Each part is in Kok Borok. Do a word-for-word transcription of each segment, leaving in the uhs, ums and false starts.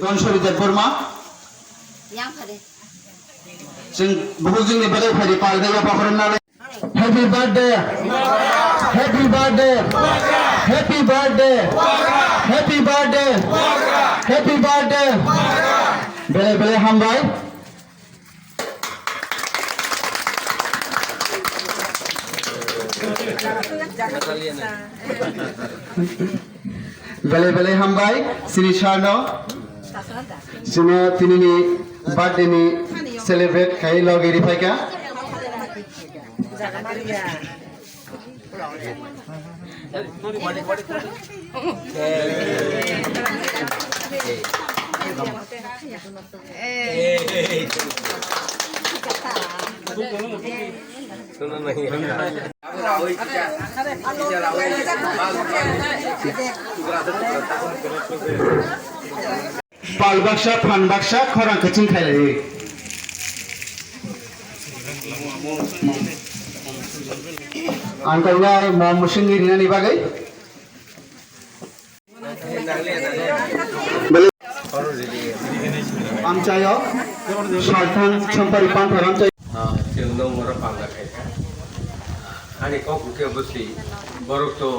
Dhonsari Debbarma. Yang kare. Chwng bukhuk jwngni bagwi phaidi pal daiya bokhorok nalai. Happy birthday! Happy birthday! Happy birthday! Happy birthday! Happy birthday! Belai belai hambai. Belai belai hambai, sini sarno. Sino tinini birthday ni celebrate khai logi ri phaika. Pal baksa, phan baksa, khorang kwchwng khailaiwi. Ang kainai mom musungni rinani bagwi. Amchaio, Salthang Champari Pantha Ramchaio. Ah, chwng no moro panda khaikha. Ani kok hwnkhe bwswi borok to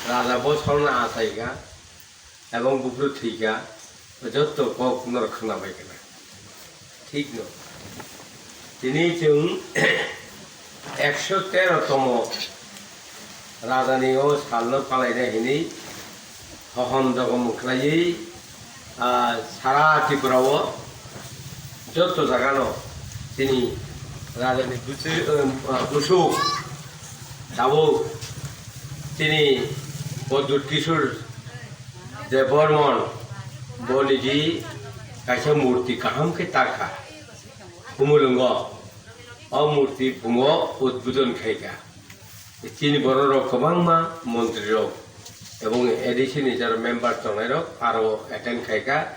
raja bo sorna achaikha. Ebong buphuru thwikha, jotto kok norok khwnabaikha na. Thik no. Tini chwng ekso tero tomo rajani o salno palaina hinwi hohom dogom khlaiwi, ah, sara Tripura o jotto jagano tini rajani bwswi, um, ah, busuk tabuk tini Pradyut Kishore Debbarman bo niji kaisa murti kaham khe takha. Khumulwngo o murti phungo udbodon khaikha. Chini bororok kwbangma montrirok ebong A D C ni jara member tongnairok aro attend khaikha,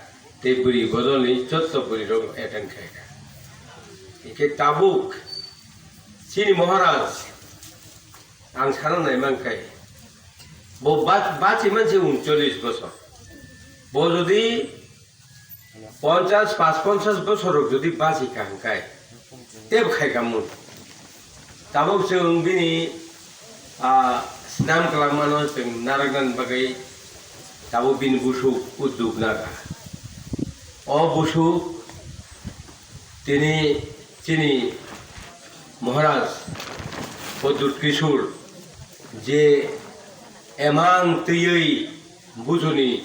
tei bwrwi bodolni jotto bwrwirok attend khaikha. Hinkhe tabuk chini Maharaj ang sana naimankhe bo ba-, bachi manse uncholish bosor. Bo jodi ponchas, pas ponchas bosor rok jodi bachi ka hwnkhe tebo khai ka mun. Tabuk chwng bini, ah, snam kwlangmano chwng narwknani bagwi tabuk bini busuk udduk nakha. O busuk tini chini Maharaj Pradyut Kishore je emang twiwi Bujuni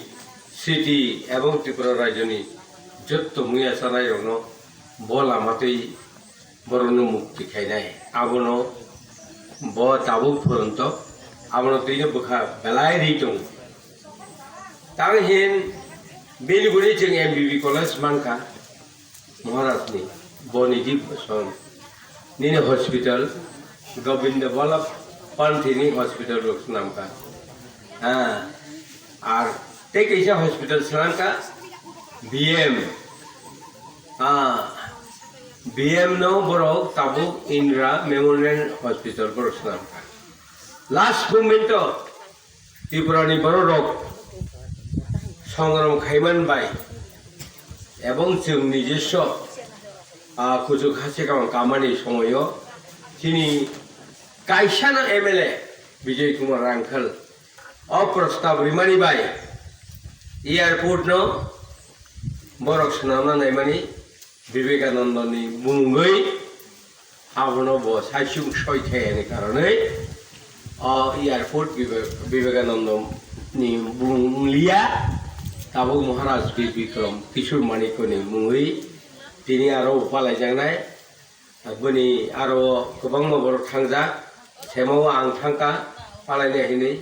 city ebong Tripura rajyoni jotto muya chanairokno bo lama twi borokno mukti khainai. Abono bo tabuk phoronto abono twino bwkha belai ri tongo. Tang hin bini guri chwng M B B college mankha. Maharajni, boni di bosom. Nini hospital, Govinda Ballabh Panthini hospital rok swnamkha. Ah, ar tei kaisa hospital swnamkha, B M. Ah, B M no borok tabuk Indira Memorial Hospital borok swnamkha. Last moment o Tripurani bororok songram khaiman bai ebong chwng nijoswo, ah, kuchuk hasikam kamani somoio chini kaisano M L A Bijoy Kumar Rangkhal o prostab rimani bai airport no borok swnamna naimani Vivekanandani mungwi abono bo saichung soi thai ani karonwi o airport Vive-, Vivekanandani mung liya, tabuk Maharaj Bir Bikram Kishore Manikyani mungwi tini aro bo palaijaknai. Boni aro kwbangma borok thangjak, semo ang thangkha palaina hinwi,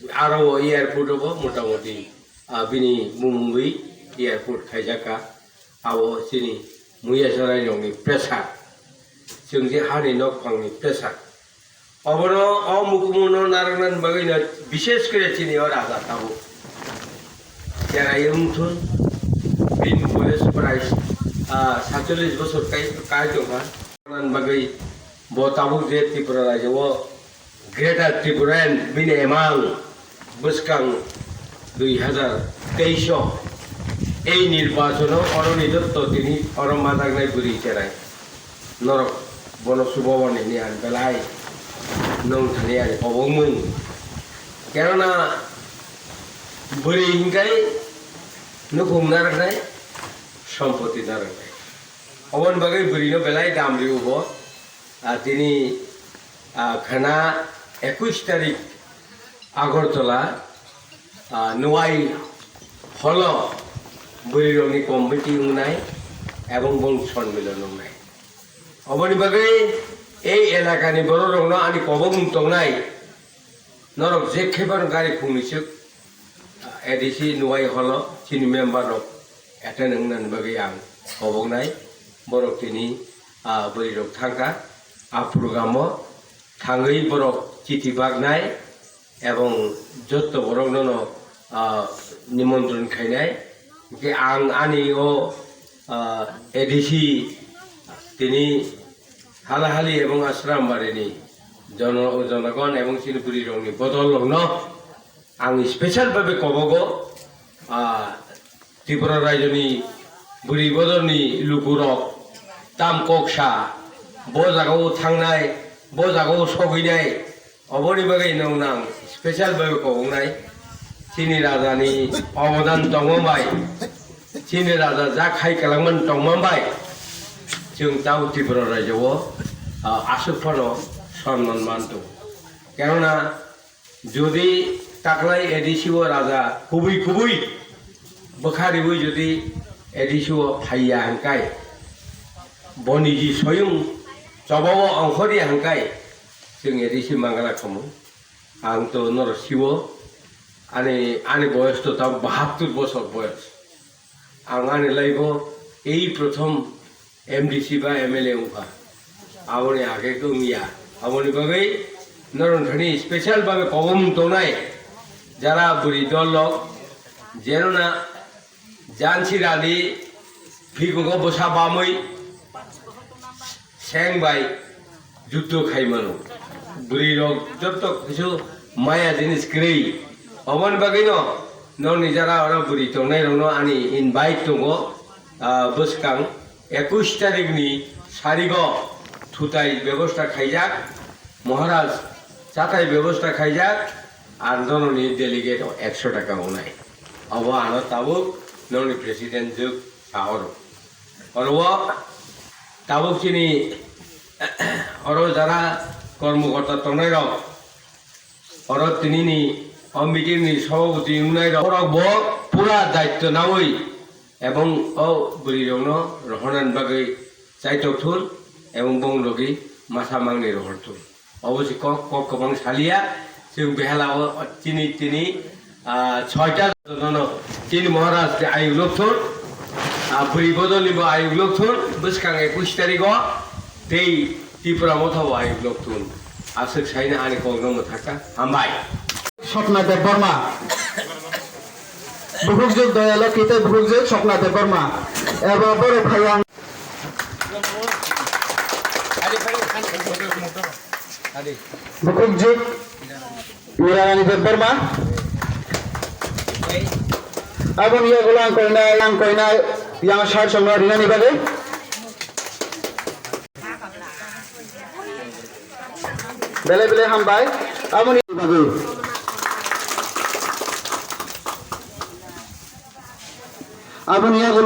aro o airport o bo motamoti, ah, bini mungwi airport khaijakka. Abo chini muya chanairokni pressure, chwng je hani nokphangni pressure. Obono o mukumunno narwknani bagwino bishesh kore chini o raja tabuk cherai wngthun, bini boyos prai, ah, saitolish bosor kai, kai tongkha. Nani bagwi bo tabuk je Tripura rajyo o Greater Tripura and bini emang bwskang dui hazar teis o ei nirbachono oroni jotto tini oro majaknai bwrwi cherai norok bono chubawan hini ang belai nwng thani ani kobokmung. Kerana bwrwi hinkai nukhung narwknai, sompoti narwknai. Oboni bagwi bwrwino belai dam rw-o bo. Ah, tini, ah, khana ekush tarik Agartala, ah, Nuai holo bwrwirokni committee wngnai ebong bong sonmilon wngnai. Oboni bagwi ei elakani bororokno ani kobokmung tongnai. Norok je khe phano gari khungni swk, A D C Nuai holo chini member rok attend wngnani bagwi ang koboknai. Borok tini, ah, bwrwi rok thangkha. A program o thangwi borok chiti baknai ebong jotto borok nono, ah, nimontron khainai. Hwnkhe ang ani o, ah, A D C tini Halahali ebong Ashram Barini jono-, jonogon ebong chini bwrwi rokni bodol rokno ang special babe kobogo, ah, Tripura rajyoni bwrwi bodolni lukurok tam kok sa, bo jagao thangnai, bo jagao sogwinai, oboni bagwi nwng nang special babe koboknai. Chini rajani obodan tongma bai, chini raja jak hai kwlangmani tongma bai, chwng tabuk Tripura rajyo o, ah, aswk phano sonman man tongo. Kenona jodi taklai A D C o raja kubui kubui bwkha riwi jodi A D C o phaiya hwnkai, bo niji soyung chobao ongkhorya hwnkai, chwng A D C mangala khamu. Ang to norok siwo, ani, ani boyos to tabuk bahattur bosor boyos. Ang ani life o ei prothom M D C ba M L A wngkha. Aboni age khe wngya. Aboni bagwi norok thani special babe kobomung tongnai. Jara bwrwi dol rok, jeno na jansi rani phikungo bwsa bamwi seng bai jutto khai mano. Bwrwi rok jotto kisu maya jinis kwrwi. Oboni bagwi no nokni jara oro bwrwi tongnai rokno ani invite tongo, ah, bwskang ekush tarikni sarigo thutai bebosta khaijak, Maharaj chatai bebosta khaijak, ar nokni delegate ekso taka wngnai. Obo ano tabuk nokni president jwk sa oro. Oro o tabuk chini oro jara kormokorta tongnai rok, oro tinini o meeting ni sabapati wngnai rok, borok bo pura daityo nawi ebong o bwrwi rokno rohornani bagwi chaitok thun ebong bong logi masa mangni rohor thun. Obo se kok, kok kwbang saliya, chwng behala o chini, tini, ah, soita jotono chini Maharaj ke ayuk lok thun, ah, bwrwi bodol ni bo ayuk lok thun, bwskang ekush tarik o tei Tripura motha bo ayuk lok thun. Aswk saina ani kok no mwthaka. Hambai. Swapna Debbarma. Bukhukjwk Doyalo Kitai bukhukjwk Swapna Debbarma. Eba borok phai ang. Bukhukjwk Mirarani Debbarma. Aboni yagulo ang koinai, ang koinai yang sar songno rinani bagwi. Belai belai hambai. Aboni bagwi. Aboni yagulo